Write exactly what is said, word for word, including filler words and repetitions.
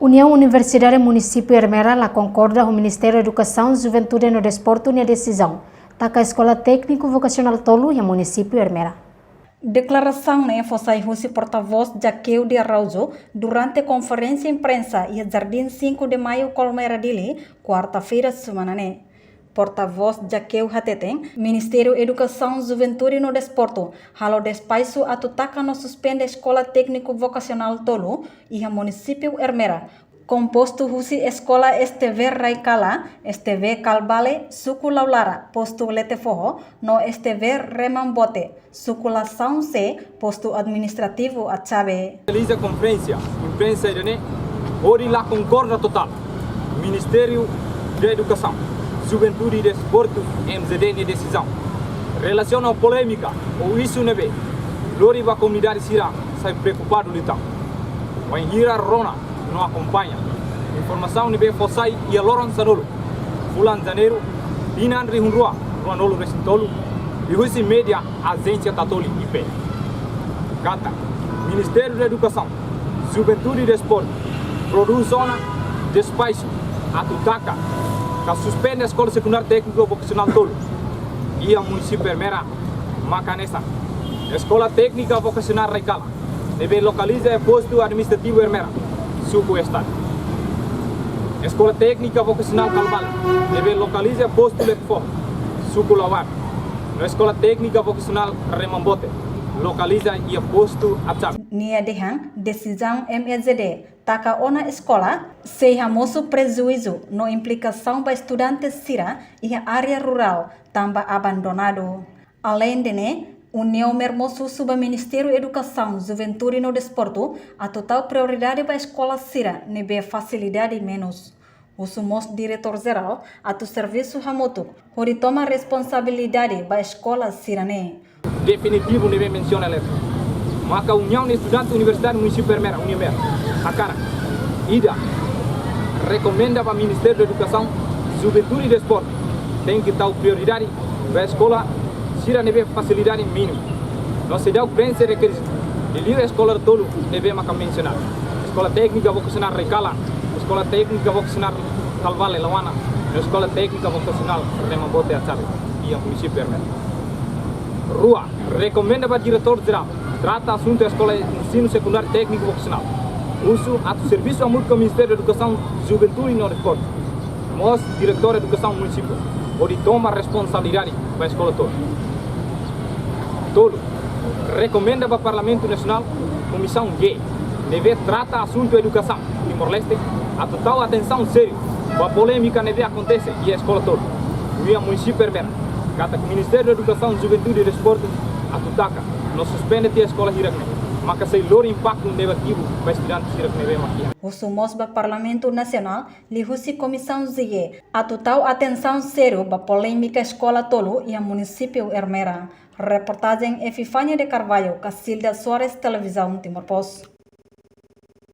Uniaun Universidade Munisípiu Ermera la konkorda ho Ministériu Edukasaun, Juventude no Desportu nia desizaun taka Eskola Tékniku Vokasionál tolu iha Munisípiu Ermera. Deklarasaun ne'e fó sai husi portavós Jaqueu de Araújo durante konferénsia imprensa iha Jardim cinco de Maio, Colmera, Dili, kuarta-feira semana ne'e. Portavós Jaqueu hateten, Ministériu Edukasaun, Juventude no Desportu halo despaxu atu taka no suspende Eskola Tékniku Vokasionál tolu iha Munisípiu Ermera, kompostu husi Eskola S T V Raikala, S T V Kalbale, Suku Laulara, Postu Letefoho, no S T V Remambote, Suku Lasaun C, Postu Administrativu Atxabe. Realiza konferénsia imprensa ida-ne'e hodi la konkorda totál Ministériu Edukasaun, Juventude i Desportu, M J D, nia desizaun relasiona ho polémika ou isu ne'ebé lori ba komunidade sira sai preokupadu liután. Wainhira rona no akompaña informasaun ne'ebé fó sai iha loron sanulu fulan Janeiru, tinan rihun rua ruanulu-resin-tolu, liuhusi média Agência Tatoli I P, katak Ministériu Edukasaun, Juventude i Desportu prodús ona despaxu atu taka ka suspende Eskola Sekundáriu Tékniku Vokasionál tolu iha Munisípiu Ermera, maka hanesan Eskola Téknika Vokasionál Raikala, ne'ebé lokaliza iha Postu Administrativu Ermera, Suku Oestade. Eskola Téknika Vokasionál Kalbale, ne'ebé lokaliza iha Postu Letefoho, Suku Laulara. No Eskola Téknika Vokasionál Remambote, lokaliza iha Postu Atxabe. Nia dehan desizaun M E J D taka ona eskola sei hamosu prejuízu no implikasaun ba estudante sira iha área rurál tanba abandonadu. Aleinde ne'e, Uniaun Mermosu husu ba Ministériu Edukasaun, Juventude no Desportu atu tau prioridade ba eskola sira ne'ebé fasilidade menus. Husu mós Diretór Jerál atu servisu hamutuk hodi toma responsabilidade ba eskola sira-ne'e. Definitivu ne'ebé mensiona leten, maka Uniaun Estudante Universidade Munisípiu Ermera, UNIMER, hakarak: ida, rekomenda ba Ministériu Edukasaun, Juventude i Desportu tenke tau prioridade ba eskola sira ne'ebé fasilidade mínimu no seidauk prenxe rekizitu, liuliu eskola tolu ne'ebé maka mensionadu: Eskola Téknika Vokasionál Raikala, Eskola Téknika Vokasionál Kalbale Lauana, no Eskola Téknika Vokasionál Remambote Atxabe, iha Munisípiu Ermera. Rua, rekomenda ba Diretór Jerál trata asuntu Eskola Ensinu Sekundáriu Tékniku Vokasionál, husu atu servisu hamutuk ho Ministériu Edukasaun, Juventude no Desportu, mós Diretór Edukasaun Munisípiu, hodi toma responsabilidade ba eskola tolu. Tolu, rekomenda ba Parlamentu Nasionál, Komisaun G, ne'ebé trata asuntu edukasaun Timor-Leste, atu tau atensaun sériu ba polémika ne'ebé akontese iha eskola tolu iha Munisípiu Ermera, katak Ministériu Edukasaun, Juventude i Desportu atu taka no suspende tiha eskola hirak-ne'e, maka sei lori impaktu negativu ba estudante hirak ne'ebé mak iha. Husu mós ba Parlamentu Nasionál, liuhusi Komisaun G, atu tau atensaun sériu ba polémika eskola tolu iha Munisípiu Ermera. Reportajen Epifania de Carvalho, Casilda Soares, Televizaun Timor Post.